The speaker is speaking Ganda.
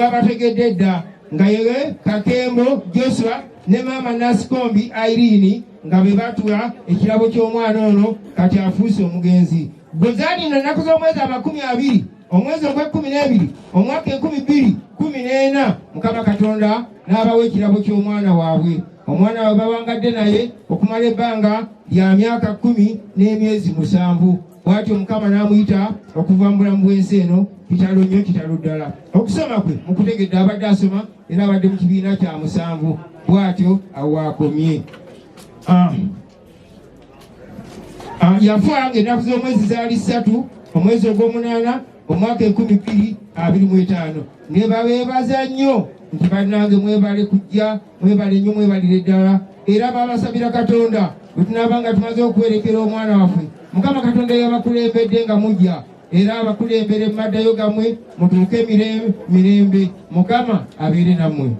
Mwabategedde dda nga ye Kakembo Joshua ne maama Nasikombi Irene nga be batuwa ekirabo ky'omwana ono kati afuuse omugenzi. Bwe zaali nno ennaku z'omwezi 20 omwezi ogw'ekkumi n'ebiri omwaka 2014, Mukama Katonda n'abawa ekirabo ky'omwana waabwe. Omwana waabwe bawangadde naye okumala ebbanga lya myaka 10 n'emyezi 7. Bw'atyo Mukama n'amuyita okuva mu bulamu bw'ensi eno. Kitalo nnyo, kitalo ddala. Okusoma kwe mukutegedde, abadde asoma era abadde mu kibiina kya musanvu. Bw'atyo awo akomye. Yafa ng'ennaku z'omwezi zaali 3 omwezi ogw'omunaana omwaka 2025. Ne babeebaza nnyo nti bannange mwebale kujja, mwebale nnyo, mwebalire ddala. Era babasabira Katonda bwe tunaaba nga tumaze okuwerekera omwana waffe, Mukama Katonda yabakulembedde nga mujja, era abakulembere mu maddayo gammwe mutuuke mirembe. Mukama abeere nammwe.